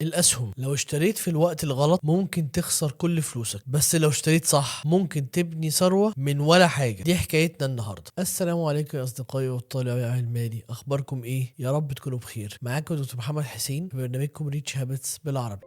الأسهم لو اشتريت في الوقت الغلط ممكن تخسر كل فلوسك، بس لو اشتريت صح ممكن تبني ثروة من ولا حاجة. دي حكايتنا النهاردة. السلام عليكم يا أصدقائي والطالب المالي، أخباركم إيه؟ يا رب تكونوا بخير. معاكم دكتور محمد حسين في برنامجكم Rich Habits بالعربي.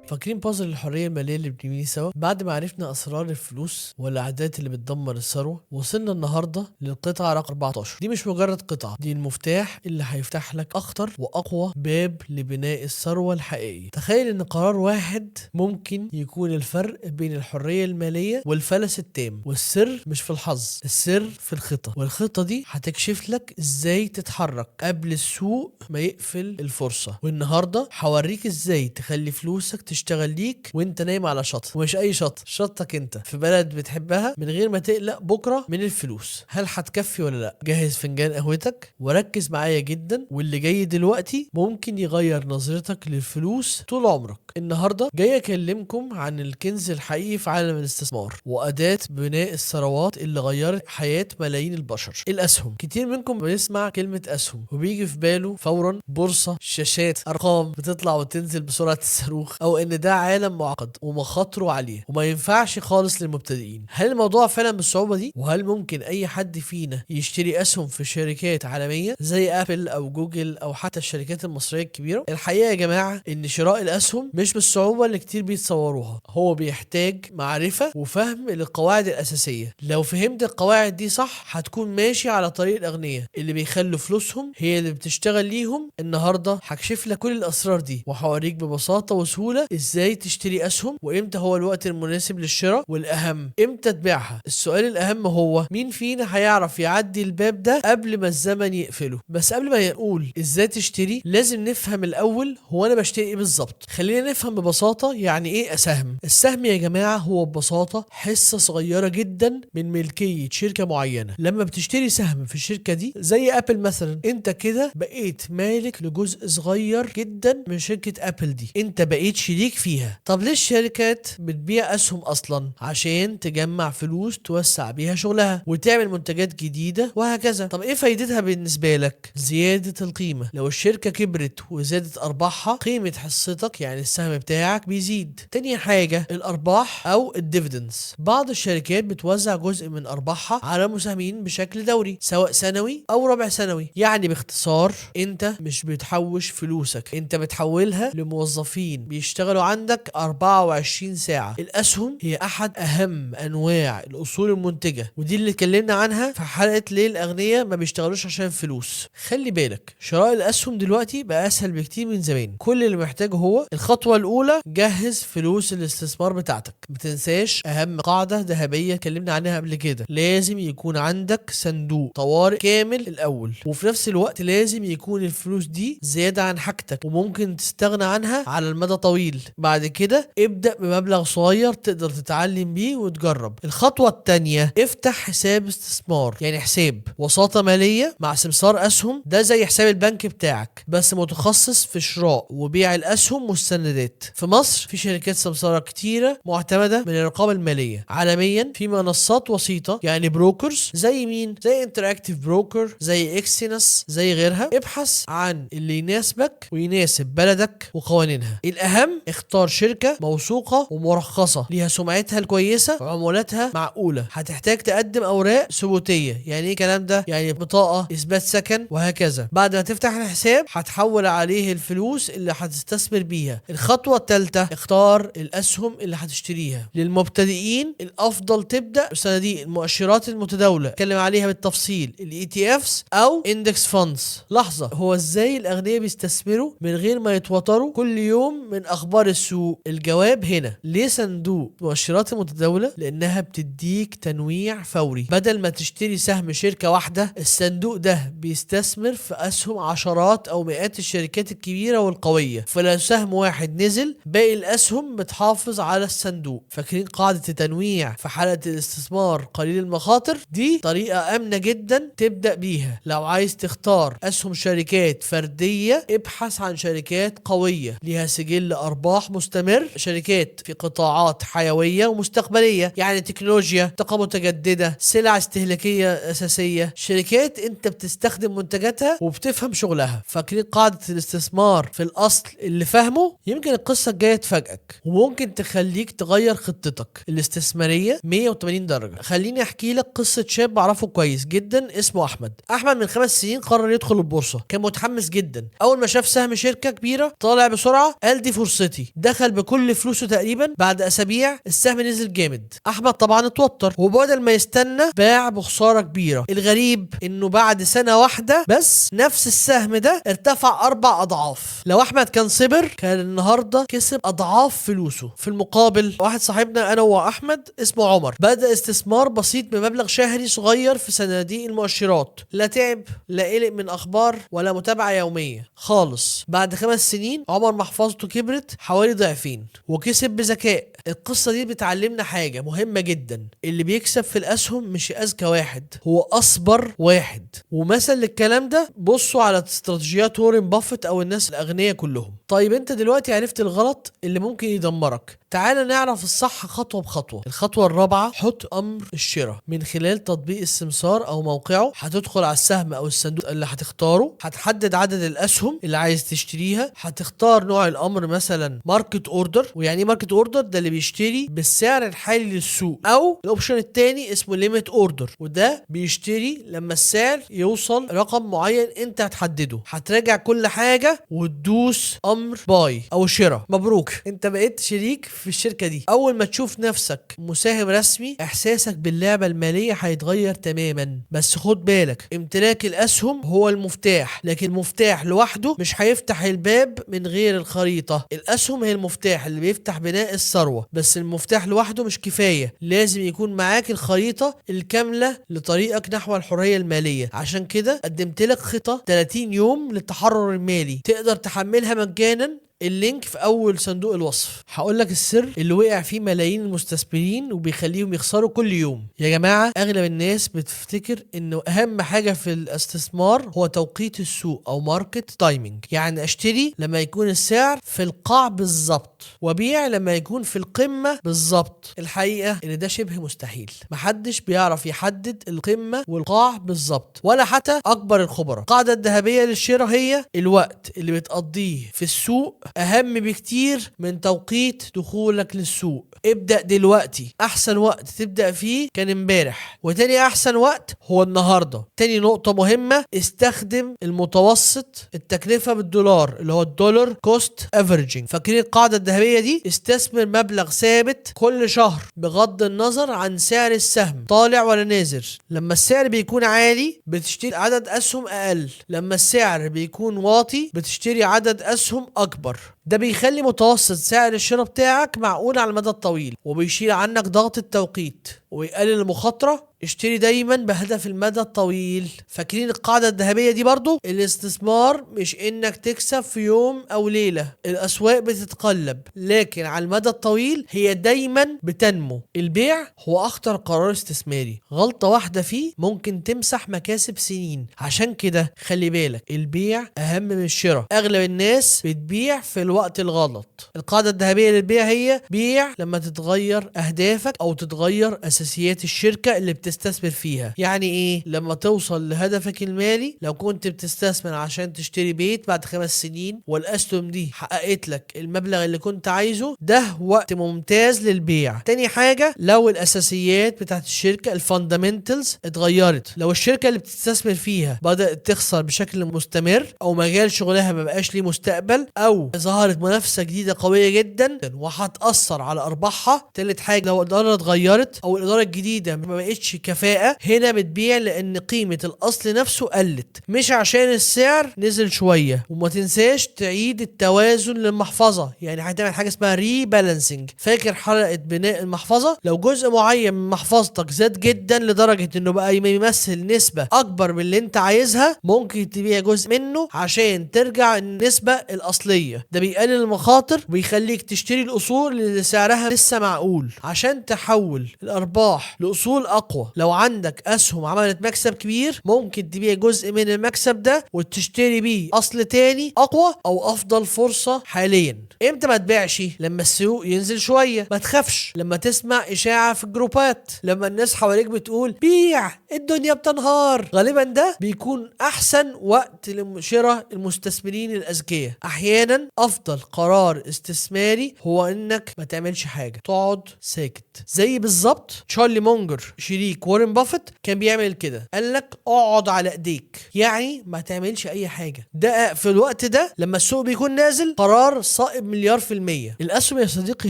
فاكرين بازل الحرية المالية اللي بنبنيه سوا؟ بعد ما عرفنا أسرار الفلوس والعادات اللي بتدمر الثروة، وصلنا النهاردة للقطعة رقم 14. دي مش مجرد قطعة، دي المفتاح اللي هيفتح لك أخطر وأقوى باب لبناء الثروة الحقيقية. تخيل إن قرار واحد ممكن يكون الفرق بين الحرية المالية والفلس التام. والسر مش في الحظ، السر في الخطة، والخطة دي هتكشف لك إزاي تتحرك قبل السوق ما يقفل الفرصة. والنهاردة هوريك إزاي تخلي فلوسك تشتغل ليك وانت نايم على شط، ومش اي شط، شطك انت في بلد بتحبها، من غير ما تقلق بكره من الفلوس هل هتكفي ولا لا. جهز فنجان قهوتك وركز معايا جدا، واللي جاي دلوقتي ممكن يغير نظرتك للفلوس طول عمرك. النهارده جاي اكلمكم عن الكنز الحقيقي في عالم الاستثمار واداه بناء الثروات اللي غيرت حياة ملايين البشر، الاسهم. كتير منكم بيسمع كلمة اسهم وبيجي في باله فورا بورصة، شاشات، ارقام بتطلع وتنزل بسرعة الصاروخ، او ان ده عالم معقد ومخاطره عالية وما ينفعش خالص للمبتدئين. هل الموضوع فعلا بالصعوبه دي؟ وهل ممكن اي حد فينا يشتري اسهم في شركات عالمية زي ابل او جوجل او حتى الشركات المصرية الكبيرة؟ الحقيقة يا جماعة ان شراء الاسهم مش بالصعوبه اللي كتير بيتصوروها، هو بيحتاج معرفة وفهم للقواعد الاساسية. لو فهمت القواعد دي صح هتكون ماشي على طريق الاغنياء اللي بيخلوا فلوسهم هي اللي بتشتغل ليهم. النهارده هكشف لك كل الاسرار دي وهوريك ببساطة وسهولة ازاي تشتري اسهم، وامتى هو الوقت المناسب للشراء، والاهم امتى تبيعها. السؤال الاهم هو مين فينا هيعرف يعدي الباب ده قبل ما الزمن يقفله. بس قبل ما نقول ازاي تشتري لازم نفهم الاول هو انا بشتري ايه بالظبط. خلينا نفهم ببساطة يعني ايه سهم. السهم يا جماعة هو ببساطة حصة صغيرة جدا من ملكية شركة معينة. لما بتشتري سهم في الشركة دي زي ابل مثلا، انت كده بقيت مالك لجزء صغير جدا من شركة ابل دي، انت بقيت شريك فيها. طب ليه الشركات بتبيع اسهم اصلا؟ عشان تجمع فلوس توسع بيها شغلها وتعمل منتجات جديدة وهكذا. طب ايه فايدتها بالنسبة لك؟ زيادة القيمة. لو الشركة كبرت وزادت ارباحها قيمة حصتك يعني السهم بتاعك بيزيد. تاني حاجة الارباح او ال dividends. بعض الشركات بتوزع جزء من ارباحها على المساهمين بشكل دوري، سواء سنوي او ربع سنوي. يعني باختصار انت مش بتحوش فلوسك، انت بتحولها لموظفين بيشتغلوا عندك 24 ساعة. الأسهم هي أحد أهم أنواع الأصول المنتجة، ودي اللي اتكلمنا عنها في حلقة ليه الأغنياء ما بيشتغلوش عشان فلوس. خلي بالك شراء الأسهم دلوقتي بقى أسهل بكتير من زمان. كل اللي محتاجه هو الخطوة الأولى، جهز فلوس الاستثمار بتاعتك. ما تنساش أهم قاعدة ذهبية اتكلمنا عنها قبل كده، لازم يكون عندك صندوق طوارئ كامل الأول، وفي نفس الوقت لازم يكون الفلوس دي زيادة عن حاجتك وممكن تستغنى عنها على المدى طويل. بعد كده ابدأ بمبلغ صغير تقدر تتعلم بيه وتجرب. الخطوة التانية، افتح حساب استثمار، يعني حساب وساطة مالية مع سمسار أسهم. ده زي حساب البنك بتاعك بس متخصص في شراء وبيع الأسهم والسندات. في مصر في شركات سمسارة كتيرة معتمدة من الرقابة المالية. عالميا في منصات وسيطة يعني brokers، زي مين؟ زي Interactive Broker، زي Exness، زي غيرها. ابحث عن اللي يناسبك ويناسب بلدك وقوانينها. الأهم اختار شركة موثوقة ومرخصة ليها سمعتها الكويسة وعمولاتها معقولة. هتحتاج تقدم أوراق ثبوتية. يعني ايه الكلام ده؟ يعني بطاقة، إثبات سكن، وهكذا. بعد ما تفتح الحساب هتحول عليه الفلوس اللي هتستثمر بيها. الخطوة الثالثة، اختار الأسهم اللي هتشتريها. للمبتدئين الأفضل تبدأ بصناديق المؤشرات المتداولة، اتكلم عليها بالتفصيل، ال ETFs أو index funds. لحظة، هو ازاي الأغنياء بيستثمروا من غير ما يتوتروا كل يوم من أخبار السوق؟ الجواب هنا، ليه صندوق مؤشرات المتداولة؟ لأنها بتديك تنويع فوري. بدل ما تشتري سهم شركة واحدة، الصندوق ده بيستثمر في أسهم عشرات أو مئات الشركات الكبيرة والقوية، فلو سهم واحد نزل باقي الأسهم بتحافظ على الصندوق. فاكرين قاعدة التنويع في حلقة الاستثمار قليل المخاطر؟ دي طريقة آمنة جدا تبدأ بيها. لو عايز تختار أسهم شركات فردية، ابحث عن شركات قوية ليها سجل أرباح ارباح مستمر، شركات في قطاعات حيوية ومستقبليه، يعني تكنولوجيا، طاقة متجددة، سلع استهلاكية اساسية، شركات انت بتستخدم منتجاتها وبتفهم شغلها. فاكرين قاعدة الاستثمار في الاصل اللي فاهمه؟ يمكن القصة الجاية تفاجئك وممكن تخليك تغير خطتك الاستثمارية 180 درجه. خليني احكي لك قصة شاب اعرفه كويس جدا اسمه احمد. احمد من 5 سنين قرر يدخل البورصه، كان متحمس جدا. اول ما شاف سهم شركة كبيرة طالع بسرعة قال دي فرصتي، دخل بكل فلوسه تقريبا. بعد اسابيع السهم نزل جامد. احمد طبعا اتوتر، وبدل ما يستنى باع بخسارة كبيره. الغريب انه بعد سنة واحدة بس نفس السهم ده ارتفع 4 اضعاف. لو احمد كان صبر كان النهارده كسب اضعاف فلوسه. في المقابل، واحد صاحبنا انا واحمد اسمه عمر بدا استثمار بسيط بمبلغ شهري صغير في صناديق المؤشرات. لا تعب، لا قلق من اخبار ولا متابعه يومية خالص. بعد 5 سنين عمر محفظته كبرت حوالي ضعفين وكسب بذكاء. القصة دي بتعلمنا حاجة مهمة جدا: اللي بيكسب في الاسهم مش اذكى واحد، هو اصبر واحد. ومثل للكلام ده، بصوا على استراتيجيات وارن بافيت او الناس الاغنياء كلهم. طيب، انت دلوقتي عرفت الغلط اللي ممكن يدمرك، تعال نعرف الصح خطوة بخطوة. الخطوة الرابعة: حط أمر الشراء من خلال تطبيق السمسار أو موقعه. هتدخل على السهم أو الصندوق اللي هتختاره، هتحدد عدد الأسهم اللي عايز تشتريها، هتختار نوع الأمر، مثلا market order. ويعني ايه market order؟ ده اللي بيشتري بالسعر الحالي للسوق. أو ال option التاني اسمه limit order، وده بيشتري لما السعر يوصل رقم معين انت هتحدده. هتراجع كل حاجة وتدوس امر buy او شراء. مبروك، انت بقيت شريك في الشركة دي. اول ما تشوف نفسك مساهم رسمي، احساسك باللعبة المالية هيتغير تماما. بس خد بالك، امتلاك الاسهم هو المفتاح، لكن المفتاح لوحده مش هيفتح الباب من غير الخريطة. الاسهم هي المفتاح اللي بيفتح بناء الثروة، بس المفتاح لوحده مش كفاية، لازم يكون معاك الخريطة الكاملة لطريقك نحو الحرية المالية. عشان كده قدمت لك خطة 30 يوم للتحرر المالي، تقدر تحملها مجانا، ال link في اول صندوق الوصف. هقول لك السر اللي وقع فيه ملايين المستثمرين وبيخليهم يخسروا كل يوم. يا جماعه، اغلب الناس بتفتكر انه اهم حاجة في الاستثمار هو توقيت السوق او market timing، يعني اشتري لما يكون السعر في القاع بالظبط وابيع لما يكون في القمه بالظبط. الحقيقة ان ده شبه مستحيل. محدش بيعرف يحدد القمه والقاع بالظبط، ولا حتى اكبر الخبراء. القاعدة الذهبية للشراء هي: الوقت اللي بتقضيه في السوق اهم بكتير من توقيت دخولك للسوق. ابدأ دلوقتي. احسن وقت تبدأ فيه كان امبارح، وتاني احسن وقت هو النهارده. تاني نقطة مهمة: استخدم المتوسط التكلفة بالدولار، اللي هو ال dollar cost averaging. فاكرين القاعدة الذهبية دي؟ استثمر مبلغ ثابت كل شهر بغض النظر عن سعر السهم طالع ولا نازل. لما السعر بيكون عالي بتشتري عدد اسهم اقل، لما السعر بيكون واطي بتشتري عدد اسهم اكبر. ده بيخلي متوسط سعر الشراء بتاعك معقول على المدى الطويل، وبيشيل عنك ضغط التوقيت ويقلل المخاطرة. اشتري دايما بهدف المدى الطويل. فاكرين القاعدة الذهبية دي برضو؟ الاستثمار مش انك تكسب في يوم او ليلة. الاسواق بتتقلب، لكن على المدى الطويل هي دايما بتنمو. البيع هو اخطر قرار استثماري، غلطة واحدة فيه ممكن تمسح مكاسب سنين. عشان كده خلي بالك، البيع اهم من الشراء. اغلب الناس بتبيع في الوقت الغلط. القاعدة الذهبية للبيع هي: بيع لما تتغير اهدافك او تتغير اساسيات الشركة اللي بتستثمر فيها. يعني ايه؟ لما توصل لهدفك المالي. لو كنت بتستثمر عشان تشتري بيت بعد 5 سنين والاسهم دي حققت لك المبلغ اللي كنت عايزه، ده وقت ممتاز للبيع. تاني حاجة، لو الاساسيات بتاعت الشركة، ال fundamentals، اتغيرت. لو الشركة اللي بتستثمر فيها بدأت تخسر بشكل مستمر، او مجال شغلها ما بقاش ليه مستقبل، او ظهرت منافسة جديدة قوية جدا وهتأثر على ارباحها. تالت حاجة، لو الادارة اتغيرت او الادارة الجديدة ما بقتش كفاءة. هنا بتبيع لان قيمة الاصل نفسه قلت، مش عشان السعر نزل شوية. وما تنساش تعيد التوازن للمحفظة، يعني هتعمل حاجة اسمها rebalancing. فاكر حلقة بناء المحفظة؟ لو جزء معين من محفظتك زاد جدا لدرجة انه بقى يمثل نسبة اكبر من اللي انت عايزها، ممكن تبيع جزء منه عشان ترجع النسبة الاصلية. ده بيقلل بيقلل المخاطر وبيخليك تشتري الاصول اللي سعرها لسه معقول عشان تحول الارباح لاصول اقوى. لو عندك اسهم عملت مكسب كبير، ممكن تبيع جزء من المكسب ده وتشتري بيه اصل تاني اقوى او افضل فرصة حاليا. امتى ما تبيعش؟ لما السوق ينزل شوية. ما تخافش لما تسمع اشاعة في الجروبات، لما الناس حواليك بتقول بيع الدنيا بتنهار، غالبا ده بيكون احسن وقت لشراء المستثمرين الاذكياء. احيانا افضل قرار استثماري هو انك ما تعملش حاجة، تقعد ساكت. زي بالظبط تشارلي مونجر شريك وارن بافيت كان بيعمل كده، قال لك اقعد على ايديك، يعني ما تعملش اي حاجة. ده في الوقت ده لما السوق بيكون نازل قرار صائب 1,000,000,000%. الاسهم يا صديقي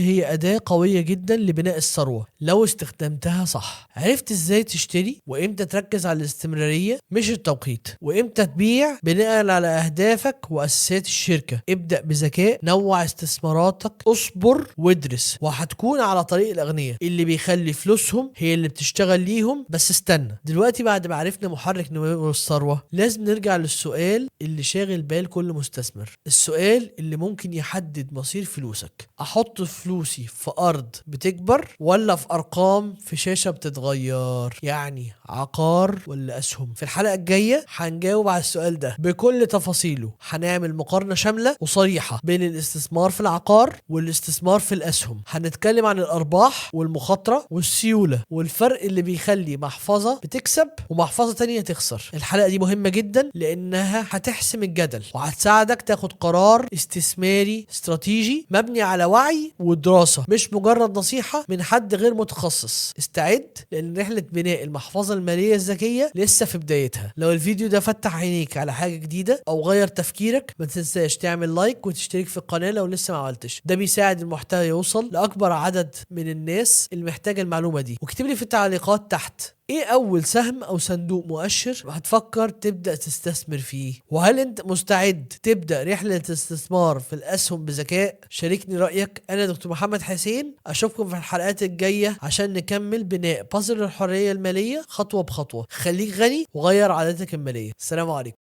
هي اداه قوية جدا لبناء الثروة لو استخدمتها صح. عرفت ازاي تشتري وامتى تركز على الاستمرارية مش التوقيت، وامتى تبيع بناء على اهدافك واساسيات الشركة. ابدا بذكاء، نوع استثماراتك، اصبر وادرس، وهتكون على طريق الاغنياء اللي بيخلي فلوسهم هي اللي بتشتغل ليهم. بس استنى، دلوقتي بعد ما عرفنا محرك نمو الثروة لازم نرجع للسؤال اللي شاغل بال كل مستثمر، السؤال اللي ممكن يحدد مصير فلوسك. احط فلوسي في ارض بتكبر ولا في ارقام في شاشة بتتغير؟ يعني عقار ولا اسهم؟ في الحلقة الجاية هنجاوب على السؤال ده بكل تفاصيله. هنعمل مقارنة شاملة وصريحة بين الاستثمار في العقار والاستثمار في الاسهم. هنتكلم عن الارباح والمخاطرة والسيوله والفرق اللي بيخلي محفظة بتكسب ومحفظه تانية تخسر. الحلقة دي مهمة جدا لانها هتحسم الجدل وهتساعدك تاخد قرار استثماري استراتيجي مبني على وعي ودراسة، مش مجرد نصيحة من حد غير متخصص. استعد لان رحله بناء المحفظة المالية الذكية لسه في بدايتها. لو الفيديو ده فتح عينيك على حاجة جديدة او غير تفكيرك، ما تنساش تعمل لايك وتشترك في القناة لو لسه ما عملتش. ده بيساعد المحتوى يوصل لاكبر عدد من الناس اللي محتاجه المعلومة دي. واكتب لي في التعليقات تحت ايه اول سهم او صندوق مؤشر هتفكر تبدأ تستثمر فيه؟ وهل انت مستعد تبدأ رحلة استثمار في الاسهم بذكاء؟ شاركني رأيك. انا دكتور محمد حسين، اشوفكم في الحلقات الجاية عشان نكمل بناء بازل الحرية المالية خطوة بخطوة. خليك غني وغير عاداتك المالية. السلام عليكم.